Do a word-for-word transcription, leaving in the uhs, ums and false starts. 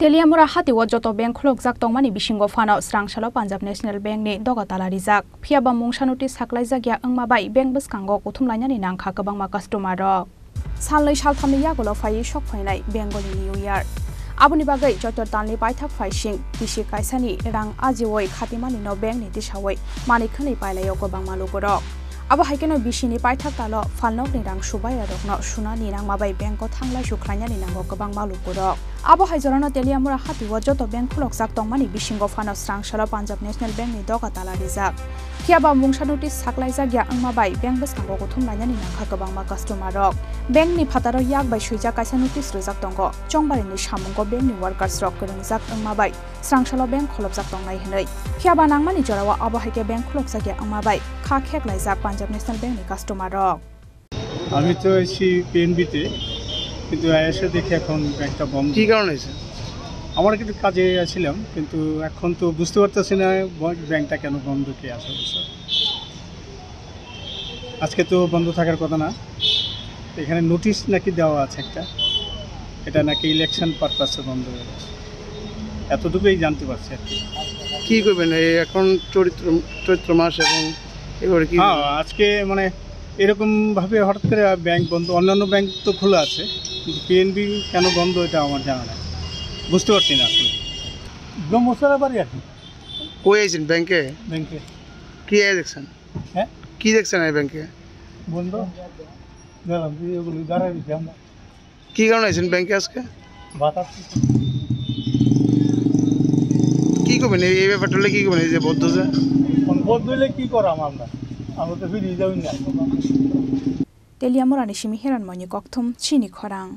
Teliamura hatio joto bank khulokjak tongmani bisingo phano srangsalo Punjab National Bank ni doga tala rijak. Phiya ba mungsa notice saklaijak ya wngma bai bank bwskango kuthum lainani nangkha kwbangma customer rok. Salnwi salthamni yagulo phaiwi sok phainai Bengali New Year. Aboni bagwi Choitor talni paithak phaising bisi kaisani rang ajiwi khatimani no bank ni tisawi manwi khwnwi pailaio kwbangma lukurok. Abo hai kheno bisini paithak talo phalnokni rang subaiya rokno sunani nangma bai bank o thanglai sukhlainani nango kwbangma lukurok. Abo hai jorano Teliamura hatio joto bank khulokjak tongmani bisingo phano srangsalo Punjab National Bank ni doga tala rijak. Phiya ba mungsa notice saklaijak ya wngma bai bank bwskango kuthum lainani nangkha kwbangma customer rok. Bank ni phataro yak bai swijak kaisa notice rijak tongo. Chongbarini samungo bank ni workers rok kwrwngjak wngma bai srangsalo bank kholopjak tongnai hwnwi. Phiya ba nangmani jorao abo hai khe bank khulokjak ya wngma bai kha kheklaijak Punjab National Bank ni customer rok. আমি তো এসেছি পিএনবিতে, কিন্তু এসে দেখি এখন ব্যাংকটা বন্ধ। কি কারণে এসেছেন? আমার একটু কাজে আসছিলাম, কিন্তু এখন তো বুঝতে পারতেছি না ব-, ব্যাংকটা কেন বন্ধ, কি আছে, বুঝছো? আজকে তো বন্ধ থাকার কথা না, এখানে নোটিশ নাকি দেওয়া আছে একটা, এটা নাকি ইলেকশন পারপাসে বন্ধ হয়ে গেছে, এতটুকুই জানতে পারছি আর কি। কি করবেন এই এখন চরিত্র, চৈত্র মাস এবং এবারে কি? হ্যাঁ, আজকে মানে এরকম ভাবে হঠাৎ করে ব্যাংক বন্ধ, অন্যান্য ব্যাংক তো খোলা আছে, কিন্তু পিএনবি কেন বন্ধ এটা আমার জানা নেই, বুঝতে পারছি না আসলে। ব্রহ্মসরা বাড়ি আর কি। কই আইছেন ব্যাংকে? ব্যাংকে। কি আয় দেখছেন? হ্যাঁ? কি দেখছেন এই ব্যাংকে? বন্ধ। গেলাম, এই ওগুলো দাঁড়ায় দিচ্ছি আমরা। কি কারণে আইছেন ব্যাংকে আজকে? বাতাস। কি করবেন এই, এই ব্যাপারটা হলে কি করবেন এই যে বন্ধ যে? কোন বন্ধ হইলে কি করাম আমরা? আমরা তো ফিরে যাই না। Teliamurani simi Heranmoini Kokthum, chini khorang.